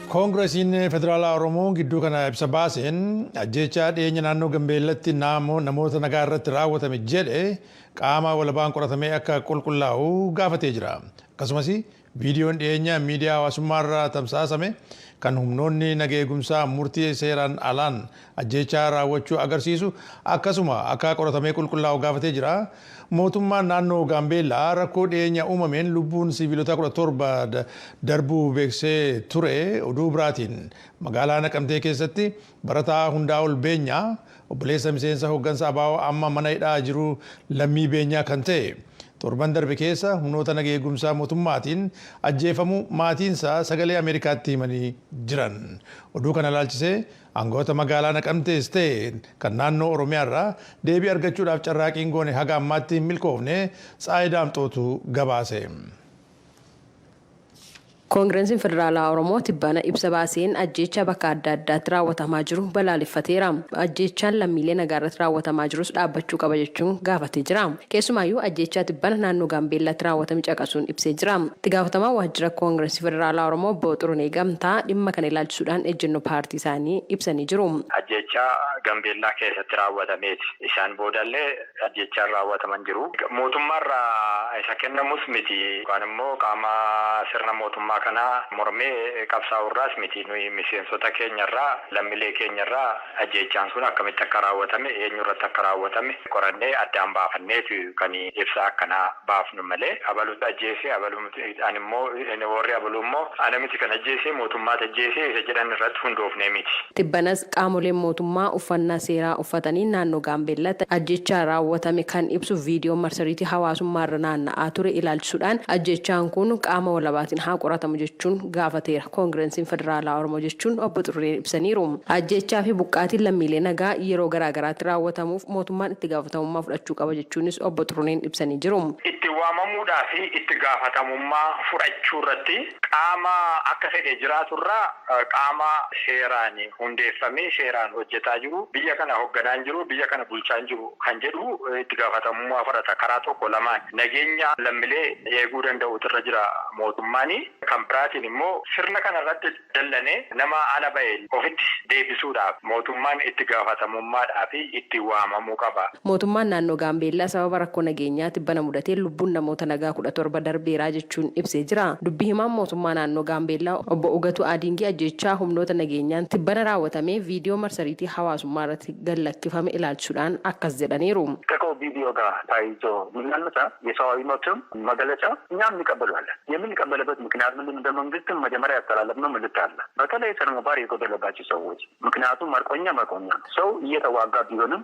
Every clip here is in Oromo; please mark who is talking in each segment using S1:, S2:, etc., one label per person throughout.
S1: Koongiresiin Federaalaa Oromoo gidduu kana ibsa baaseen ajjeechaa dhiyeenya naannoo Gambeellatti namoota nagaa irratti raawwatame jedhe qaama walabaan qoratamee akka qulqullaa'u gaafatee jira. Akkasumas viidiyoon dhiyeenya miidiyaa hawaasummaa irraa tamsaasame kan humnoonni naga eegumsaa murtii seeraan alaan ajjeechaa raawwachuu agarsiisu akkasuma akka qoratamee qulqullaa'u gaafatee jira. Mootummaan naannoo Gaambeellaa rakkoo dhiyeenya uumameen lubbuun siviilota 17 darbuu beeksisee ture. Oduu biraatiin magaalaa Naqamtee keessatti barataa Hundaa'ol Beenyaa, obboleessa miseensa hooggansa ABO amma mana hidhaa jiru Lammii Beenyaa kan ta'e, torban darbe keessa humnoota naga eegumsaa mootummaatiin ajjeefamuu maatiinsaa Sagalee Ameerikaatti himanii jiran. Oduu kana ilaalchisee aangawoota magaalaa Naqamtees ta'e kan naannoo Oromiyaa irraa deebii argachuudhaaf carraaqiin goone haga ammaatti hin milkoofne. Tsaayi Daamxootu gabaase.
S2: Koongireensiin Federaalaa Oromoo tibbana ibsa baaseen ajjeechaa bakka adda addaatti raawwatamaa jiru balaaleffateera. Ajjeechaan lammiilee nagaa irratti raawwatamaa jirus dhaabbachuu qaba jechuun gaafatee jira. Keessumaayyuu ajjeechaa tibbana naannoo Gaambeellaatti raawwatame caqasuun ibsee jira. Itti gaafatamaan waajjira Koongireensii Federaalaa Oromoo Obbo Xurunee Gamtaa dhimma kana ilaalchisuudhaan ejjennoo paartii isaanii ibsanii jiru.
S3: Ajjeechaa Gambeellaa keessatti raawwatameeti. Isaan boodallee ajjeechaan raawwataman jiru. Mootummaarraa isa kennamus miti, yookaan immoo qaama sirna mootummaa kanaa mormee qabsaa'urraas miti. Nuyi miseensota keenyarraa, lammiilee keenyarraa ajjeechaan sun akkamitti akka raawwatame, eenyurratti akka raawwatame qorannee addaan baafanneetu kan ibsa akkanaa baafnu malee, abaluutu ajjeese, abaluu ani immoo, warri abaluu immoo ana miti kan ajjeese, mootummaatu ajjeese isa jedhan irratti hundoofnee miti.
S2: Tibbanas qaamoleen mootummaa uffannaa seeraa uffatanii naannoo Gaambeellaatti ajjeechaa raawwatame kan ibsu viidiyoon marsariitii hawaasummaarra naanna'aa ture ilaalchisuudhaan ajjeechaan kun qaama walabaatiin haa qoratamu jechuun gaafateera Koongireensiin Federaalaa Oromoo jechuun Obbo Xuruneen ibsaniiru. Ajjeechaa fi buqqaatiin lammiilee nagaa yeroo garaagaraatti raawwatamuuf mootummaan itti gaafatamummaa fudhachuu qaba jechuunis Obbo Xuruneen ibsanii jiru.
S3: Itti waamamuudhaa fi itti gaafatamummaa fudhachuu irratti qaama akka fedhe jiraaturraa qaama seeraan hundeeffamee seeraan hojjetaa jiru, biyya kana hoogganaan jiru, biyya kana bulchaan jiru kan jedhu itti gaafatamummaa fudhata. Karaa tokko lamaan nageenya lammiilee eeguu danda'utu irra jira mootummaani. Kan biraatiin immoo sirna kana irratti dallanee nama ala ba'e ofitti deebisuudhaaf mootummaan itti gaafatamummaadhaa fi itti waamamuu qaba.
S2: Mootummaan naannoo Gaambeellaa sababa rakkoo nageenyaa tibbana mudatee lubbuun namoota nagaa 17 darbeeraa jechuun ibsee jira. Dubbii himaan mootummaa naannoo Gaambeellaa Obbo Ugatu Adiingii ajjeechaa humnoota nageenyaan tibbana raawwatamee viidiyoo marsariitii hawaasummaa irratti gad lakkifame ilaalchisuudhaan akkas jedhaniiru.
S4: ከቪዲዮ ጋር ተያይዞ የሚነሳ የሰብአዊ መብትም መገለጫ እኛም እንቀበለዋለን። የምንቀበልበት ምክንያት ምንድን ነው? እንደ መንግስትም መጀመሪያ ያስተላለፍነው መልዕክት አለ። በተለይ ስነ ምግባር የጎደለባቸው ሰዎች፣ ምክንያቱም መርቆኛ መርቆኛ ነው። ሰው እየተዋጋ ቢሆንም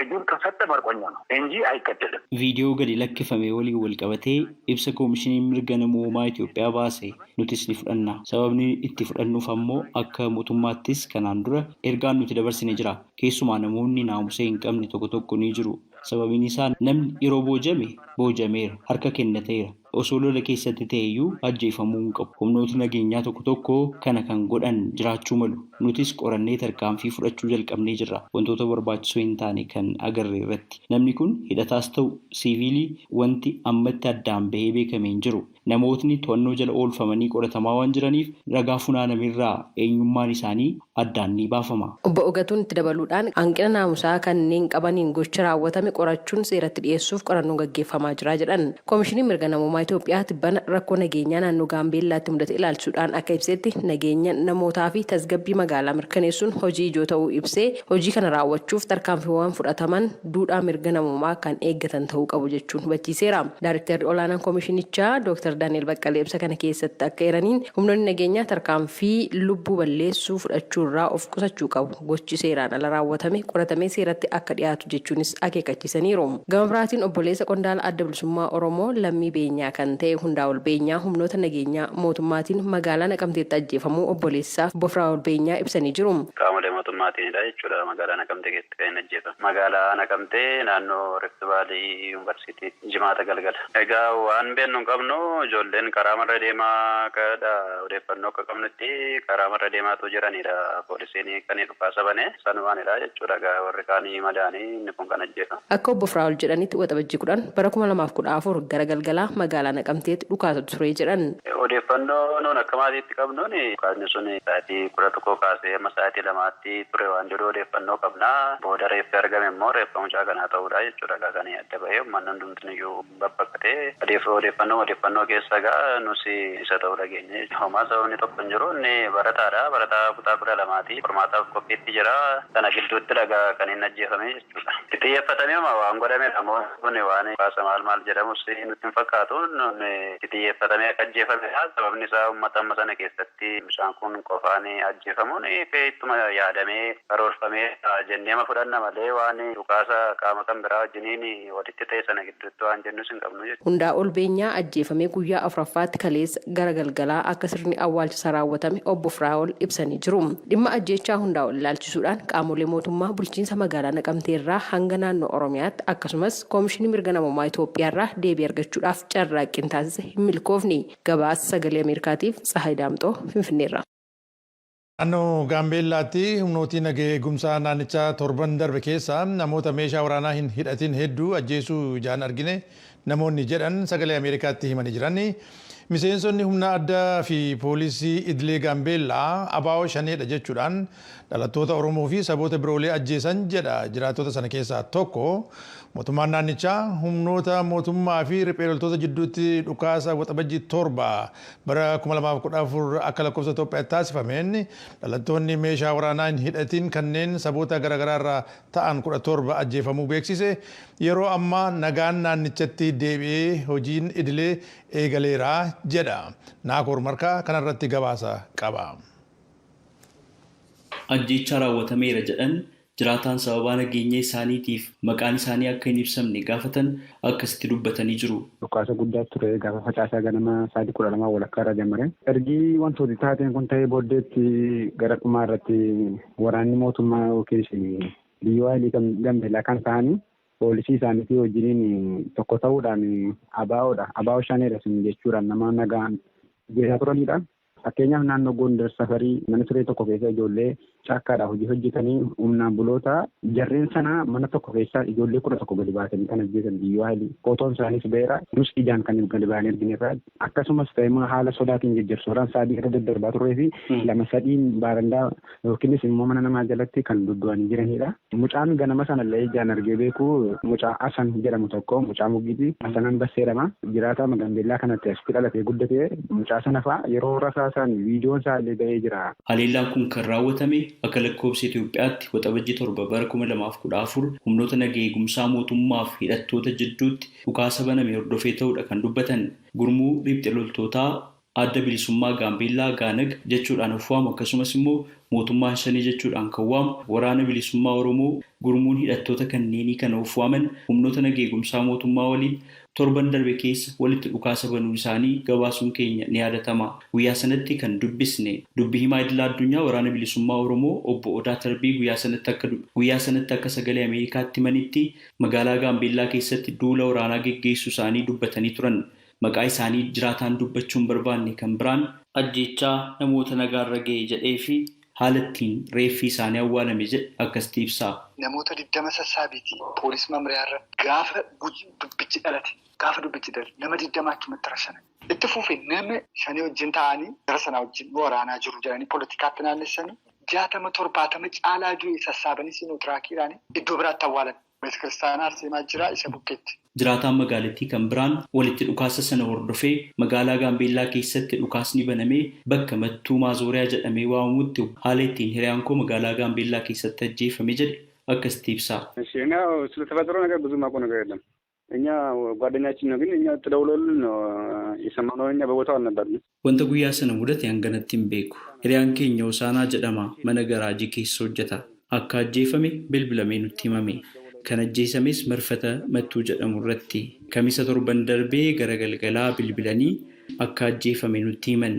S4: እጁን ከሰጠ መርቆኛ ነው እንጂ አይገደልም።
S5: Viidiyoo gadi lakkifame waliin wal qabatee ibsa Koomishiniin Mirga Namoomaa Itoophiyaa baase nutis ni fudhanna. Sababni itti fudhannuuf ammoo akka mootummaattis kanaan dura ergaan nuti dabarsine jira. Keessumaa namoonni naamusa hin qabne tokko tokko ni jiru. Sababiin isaa namni yeroo boojame boojameera, harka kennateera. Osoo lola keessatti ta'eyyuu ajjeefamuu hin qabu. Humnooti nageenyaa tokko tokko kana kan godhan jiraachuu malu. Nutis qorannee tarkaanfii fudhachuu jalqabnee jirra. Wantoota barbaachisoo hin taane kan agarre irratti. Namni kun hidhataas ta'u siiviilii wanti ammatti addaan bahee beekame hin jiru. Namootni to'annoo jala oolfamanii qoratamaa waan jiraniif ragaa funaanamerraa eenyummaan isaanii addaan ni baafama.
S2: Obbo Ugatuun itti dabaluudhaan hanqina naamusaa kanneen qabaniin gocha raawwatame qorachuun seeratti dhiyeessuuf qorannoon gaggeeffamaa jira jedhan. Koomishiniin Mirga Namoomaa Itoophiyaa tibbana rakkoo nageenyaa naannoo Gaambeellaatti mudate ilaalchisuudhaan akka ibsetti nageenya namootaa fi tasgabbii magaalaa mirkaneessuun hojii ijoo ta'uu ibsee, hojii kana raawwachuuf tarkaanfiiwwan fudhataman duudhaa mirga namoomaa kan eeggatan ta'uu qabu jechuun hubachiiseera. Daayrektarri olaanaan koomishinichaa Dr. Daani'el Baqqalee ibsa kana keessatti akka eeraniin humnoonni nageenyaa tarkaanfii lubbuu balleessuu fudhachuurraa of qusachuu qabu. Gochi seeraan ala raawwatame qoratamee seeratti akka dhiyaatu jechuunis akeekkachiisaniiru. Gama biraatiin obboleessa qondaala Adda Bilisummaa Oromoo Lammii Beenyaa kan ta'e Hundaa'ol Beenyaa humnoota nageenyaa mootummaatiin magaalaa Naqamteetti ajjeefamuu obboleessaaf Bofraa'ol Beenyaa ibsanii jiru.
S6: Qaamolee mootummaatiinidha jechuudha magaalaa Naqamtee keessatti kan inni ajjeefame. Magaalaa Naqamtee naannoo Rift Vaalii Yuunivarsiitii, Jimaata galgala. Egaa waan beeknu hin qabnu. Ijoolleen karaa marra deemaa kadha odeeffannoo akka qabnutti karaa marra deemaatu jiranidha. Poolisiin kan dhukaasa bane sanumaanidha jechuudha. Warri kaanii madaanii inni kun kan ajjeefame.
S2: Akka obbo Firaa'ol jedhanitti Waxabajjii 10 bara 2014 gara galgalaa magaalaa Naqamteetti dhukaasa ture jedhan.
S6: Odeeffannoo nuun akka maatiitti qabnuun dhukaasni sun sa'aatii 11 kaasee amma sa'aatii 2tti ture waan jedhu odeeffannoo qabna. Booda reeffi argame immoo reeffa mucaa kanaa ta'uudha jechuudha. Kan adda bahee uummanni hundumtuu babbaqatee odeeffannoo keessa gaa nus isa ta'uu dhageenye. Homaa sababni tokko hin jiru, inni barataadha. Barataa kutaa 12ti. Qormaataaf qophiitti jira. Sana gidduutti dhagaa kan inni ajjeefame jechuudha. Itti xiyyeeffatamee waan godhamedha. Kun waan baasa maal maal jedhamus nutti hin fakkaatu. Itti xiyyeeffatamee akka ajjeefamedha. Sababni isaa uummata amma sana keessatti mucaan kun qofaan ajjeefamuun ittuma yaadamee karoorfamee jennee fudhanna malee waan dhukaasa qaama kan biraa wajjiniin walitti ta'e sana gidduutti waan jennus hin qabnu jechuudha.
S2: Hundaa ol Beenyaa ajjeefamee guyyaa 4ffaatti kaleessa gara galgalaa akka sirni awwaalcha raawwatame obbo Firaa'ol ibsanii jiru. Dhimma ajjeechaa Hundaa ol ilaalchisuudhaan qaamolee mootummaa bulchiinsa magaalaa Naqamtee irraa hanga naannoo Oromiyaatti akkasumas Koomishinii Mirga Namummaa Itoophiyaa irraa deebii argachuudhaaf carraaqqiin taasise hin milkoofne. Gabaasa Sagalee Ameerikaatiif Tsahaay Daamxoo Finfinneerraa.
S1: Naannoo Gaambeellaatti humnootii nagee eegumsaa naannichaa torban darbe keessa namoota meeshaa waraanaa hin hidhatin hedduu ajjeesuu ijaan argine namoonni jedhan Sagalee Ameerikaatti himanii jiran. Miseensonni humna addaa fi poolisii idilee Gaambeellaa ABO Shaneedha jechuudhaan dhalattoota Oromoo fi saboota biroolee ajjeesan jedha jiraattota sana keessaa tokko. Mootummaan naannichaa humnoota mootummaa fi riphee loltoota jidduutti dhukaasa Waxabajjii 7 bara 2014 akka lakkoofsa Itoophiyaatti taasifameen dhalattoonni meeshaa waraanaa hin hidhatin kanneen saboota garaagaraa irraa ta'an 17 ajjeefamuu beeksise. Yeroo ammaa nagaan naannichatti deebi'ee hojiin idilee eegaleera jedha. Naakoor Markaa kanarratti gabaasa qaba.
S5: Ajjeechaa raawwatameera jedhan jiraataan sababaa nageenya isaaniitiif maqaan isaanii akka hin ibsamne gaafatan akkasitti dubbatanii jiru.
S7: Dhukaasa guddaa ture gaafa Facaasaa ganama sa'aatii 12:30 irraa jalqabee. Ergi wantooti taateen kun ta'ee booddeetti gara dhumaa irratti waraanni mootummaa yookiin liyyuu haayilii kan Gambeellaa kan ta'anii poolisii isaaniitii wajjiniin tokko ta'uudhaan ABOdha. ABO Shaneedha sun jechuudhaan nama nagaan jeesaa turanidha. Fakkeenyaaf naannoo Gondar safarii mana siree tokko keessa ijoollee caakkaadhaa hojii hojjetanii humnaan buloota jarreen sana mana tokko keessa ijoollee 11 gadi baasanii kan ajjeesan liyyuu haayilii. Footoon isaaniis ba'eera. Nus ijaan kan gadi ba'anii arginerra. Akkasumas ta'e haala sodaatiin jajjabsoodhaan sa'aatii irra daddarbaa turree fi lama sadiin baarandaa yookiinis immoo mana namaa jalatti kan duddu'anii jiranidha. Mucaan ganama sana illee ijaan argee beeku mucaa Asan jedhamu tokko mucaa Muggiiti. Asanan Bassee jedhama. Jiraataa Gaambeellaa kanatti asitti dhalatee guddatee mucaa sana fa'a yeroo rasaasan viidiyoon isaa illee ba'ee jira.
S5: Haleellaan kun kan raawwatame akka lakkoofsa Itoophiyaatti Waxabajjii 7 bara 2014 humnoota nagaa eegumsaa mootummaaf hidhattoota jidduutti dhukaasa baname hordofee ta'uudha kan dubbatan. Gurmuu riphxe loltootaa Adda Bilisummaa Gaambeellaa Gaanag jechuudhaan of waamu akkasumas immoo mootummaan Shanee jechuudhaan kan waamu Waraana Bilisummaa Oromoo gurmuun hidhattoota kanneenii kana of waaman humnoota nagaa eegumsaa mootummaa waliin torban darbe keessa walitti dhukaasa banuu isaanii gabaasuun keenya ni yaadatama. Guyyaa sanatti kan dubbisne dubbi himaa idila addunyaa Waraana Bilisummaa Oromoo obbo Odaa Tarbii guyyaa sanatti akka Sagalee Ameerikaatti himanitti magaalaa Gaambeellaa keessatti duula waraanaa geggeessuu isaanii dubbatanii turan. Maqaa isaanii jiraataan dubbachuu hin barbaanne kan biraan ajjeechaa namoota nagaarra ga'e jedhee fi haala ittiin reeffi isaanii awwaalame jedhe akkasitti ibsa.
S8: Namoota 20 sassaabiiti poolis mamriyaarra gaafa dubbichi dhalate gaafa dubbichi dhalate nama 20 achumatti rashanan. Itti fufe nama shanii wajjin ta'anii gara sanaa wajjin waraanaa jiru jedhanii poolitikaatti naannessanii 60 70 caalaa du'e sassaabanii siinotiraakiidhaan iddoo biraatti awwaalan. Beetikiristaanaa Arseemaa jira isa bukkeetti.
S5: Jiraataan magaalattii kan biraan walitti dhukaasa sana hordofee magaalaa Gaambeellaa keessatti dhukaasni banamee bakka Mattuu Maazooriyaa jedhamee waamamutti haala ittiin hiriyaan koo magaalaa Gaambeellaa keessatti ajjeefame jedhe akkasitti ibsa.
S7: ስለተፈጠረው ነገር ብዙ የማውቀው ነገር የለም። እኛ ጓደኛችን ነው ግን እኛ ተደውሎልን ነው የሰማነው። እኛ በቦታው አልነበርንም።
S5: Wanta guyyaa sana mudate hanganatti hin beeku. Hiriyaan keenya Hosaanaa jedhama mana garaajii keessa hojjeta. Akka ajjeefame bilbilamee nutti himame. Kan ajjeesames marfata Mattuu jedhamu irratti. Kamisa torban darbee gara galgalaa bilbilanii akka ajjeefame nutti himan.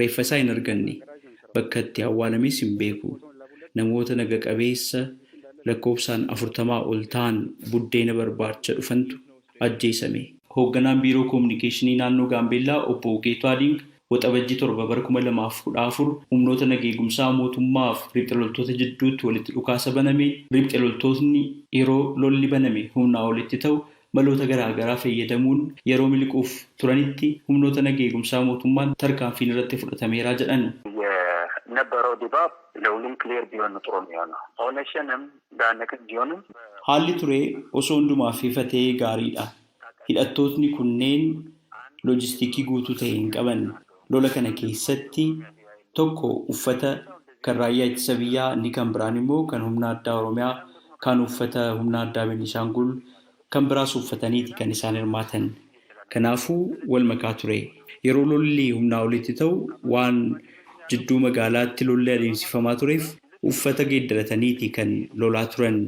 S5: Reeffa isaa hin arganne. Bakka itti awwaalames hin beeku. Namoota naga qabeessa lakkoofsaan 40 ol ta'an buddeena barbaacha dhufantu ajjeesame. Hoogganaan Biiroo Koominikeeshinii Naannoo Gaambeellaa Obbo Geetu Adiing Waxabajjii 7 bara 2014 humnoota nageegumsaa mootummaaf riphxe loltoota jidduutti walitti dhukaasa banameen riphxe loltootni yeroo lolli baname humnaa olitti ta'u maloota garaagaraa fayyadamuun yeroo miliquuf turanitti humnoota nageegumsaa mootummaan tarkaanfiin irratti fudhatameera jedhan.
S4: የነበረው ድባብ ለሁሉም ክሊር ቢሆን ጥሩ የሚሆነው ኦነግሸንም ዳነቅን ቢሆንም
S5: Haalli ture osoo hundumaaf ifa ta'ee gaariidha. Hidhattootni kunneen loojistikii guutuu ta'e hin qaban. Lola kana keessatti tokko uffata kan raayyaa ittisa biyyaa, inni kan biraan immoo kan humna addaa Oromiyaa, kan uffata humna addaa Beenishaangul kan biraas uffataniiti kan isaan hirmaatan. Kanaafuu wal makaa ture. Yeroo lolli humnaa olitti ta'u waan jidduu magaalaatti lolli adeemsifamaa tureef uffata geeddarataniiti kan lolaa turan.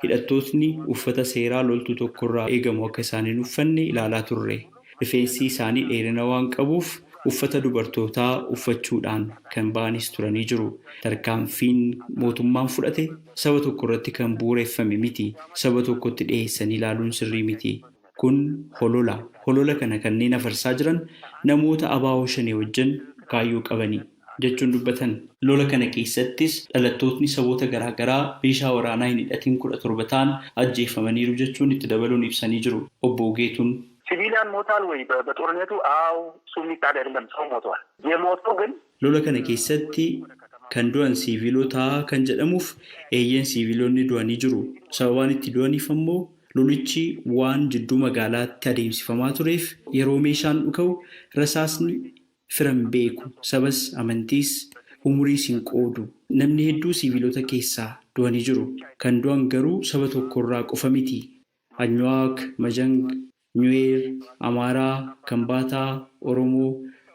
S5: Hidhattootni uffata seeraa loltuu tokkorraa eegamu akka isaan hin uffanne ilaalaa turre. Rifeensi isaanii dheerina waan qabuuf uffata dubartootaa uffachuudhaan kan ba'anis turanii jiru. Tarkaanfiin mootummaan fudhate saba tokko irratti kan bu'uureffame miti. Saba tokkotti dhiyeessanii ilaaluun sirrii miti. Kun holola. Holola kana kanneen afarsaa jiran namoota abaaboo shanee wajjin kaayyoo qabani jechuun dubbatan. Lola kana keessattis dhalattootni saboota garaagaraa meeshaa waraanaa hin hidhatin 17 ta'an ajjeefamaniiru jechuun itti dabaluun ibsanii jiru. Obbo Geetuun.
S4: ሲቪሊያን ሞታል ወይ በጦርነቱ? አዎ፣ እሱ የሚካድ አይደለም። ሰው ሞቷል። የሞተው ግን
S5: Lola kana keessatti kan du'an siiviilota kan jedhamuuf eeyyeen siiviilonni du'anii jiru. Sababaan itti du'aniif ammoo lolichi waan jidduu magaalaatti adeemsifamaa tureef yeroo meeshaan dhuka'u rasaasni firan beeku. Sabas amantiis umuriis hin qoodu. Namni hedduu siiviilota keessaa du'anii jiru. Kan du'an garuu saba tokkorraa qofa miti. Anyuwaak, Majang, Nyuweer, Amaaraa, Kambaataa, Oromoo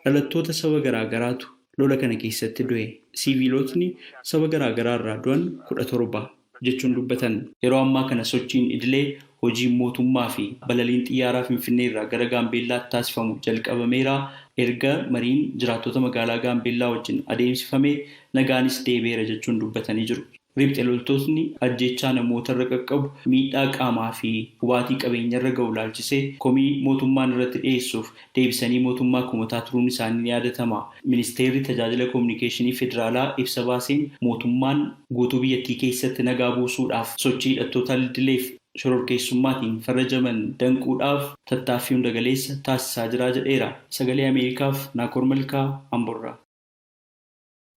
S5: dhalattoota saba garaagaraatu lola kana keessatti du'e. Siiviilotni saba garaagaraa irraa du'an 17 jechuun dubbatan. Yeroo ammaa kana sochiin idilee hojiin mootummaa fi balaliin xiyyaaraa Finfinnee irraa gara Gaambeellaatti taasifamu jalqabameera. Erga mariin jiraattota magaalaa Gaambeellaa wajjin adeemsifame nagaanis deebi'eera jechuun dubbatanii jiru. Riphxe loltootni ajjeechaa namoota irra qaqqabu miidhaa qaamaa fi hubaatii qabeenya irra ga'u ilaalchisee komii mootummaan irratti dhiyeessuuf deebisanii mootummaa komataa turuun isaanii ni yaadatama. Ministeerri tajaajila koominikeeshinii federaalaa ibsa baaseen mootummaan guutuu biyyattii keessatti nagaa buusuudhaaf sochii hidhattoota idileef shororkeessummaatiin farrajaman danquudhaaf tattaaffii hunda galeessa taasisaa jira jedheera. Sagalee Ameerikaaf Naakoor Malkaa Amborraa.